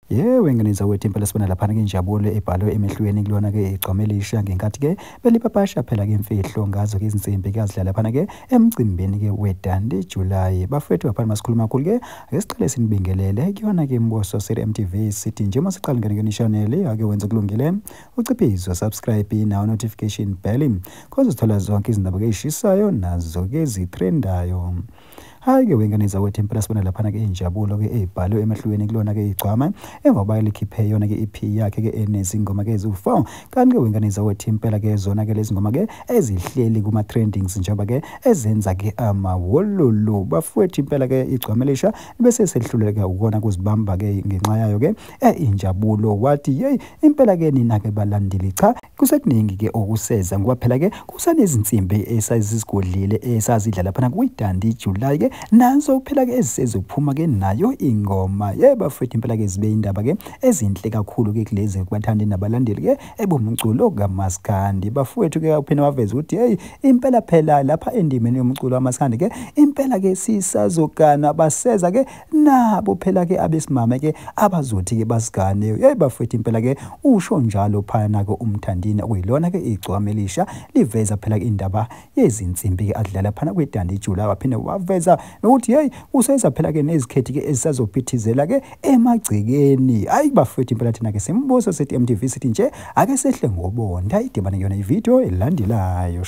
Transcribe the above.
Yebo, ngane zakwethu, impela sibona laphana-ke injabulo ebhalwe emehlweni kulona-ke igcwama elisha ngenkathi-ke belipapasha phela-ke imfihlo ngazo-ke izinsimbi-ke azidlala laphana-ke emcimbini-ke weDundee July. Bafowethu, laphana masikhuluma kakhulu-ke, ake siqale sinibingelele kuyona-ke Mboso Siri MTV. Sithi nje uma siqala ngene kuyona i-channel, ake wenze kulungile, uciphizwe subscribe nawo notification bell, khoze sithola zonke izindaba-ke ey'shisayo nazo-ke ezithrendayo. Hhayi-ke wengane zakwethu, impela sibona laphana-ke injabulo-ke ey'bhalwe emehlweni kulona-ke igcwama emva kokuba likhiphe yona-ke EP yakhe-ke enezingoma-ke eziwu-4. Kanti-ke wengane zakwethu, impela-ke zona-ke lezi ngoma-ke ezihleli kuma-trendings njengoba-ke ezenza-ke amawololo. Bafowethu, impela-ke igcwama elisha bese selihluleka ukona kuzibamba-ke ngenxa yayo-ke injabulo, wathi yeyi, impela-ke nina-ke balandeli, cha, kusekuningi-ke okuseza, ngoba phela-ke kusanezinsimbi esazizigodlile esazidla laphana kwi-Dundee July-ke, nazo phela-ke ezisezophuma-ke nayo ingoma. Ye bafowethu, impela-ke zibe indaba-ke ezinhle kakhulu-ke kulezi kubathandi nabalandeli-ke ebomculo kamaskandi. Bafowethu-ke, uphinde waveza ukuthi hey, impela phela lapha endimeni yomculo wamaskandi-ke impela-ke sisazogana, baseza-ke nabo phela-ke abesimame-ke abazothi-ke basigane. Hey bafowethu, impela-ke usho njalo phana-ke uMthandeni, okuyilona-ke igcwama elisha, liveza phela indaba yezinsimbi-ke adlala phana kwi-Dundee July. Waphinde waveza nokuthi hey, useza phela-ke nezikhethi-ke ezisazophithizela-ke emagcekeni. Hayi bafowethu, impela thina-ke simbuso sithi MTV, sithi nje ake sehle ngobonda, idibane kuyona ividiyo elandelayo.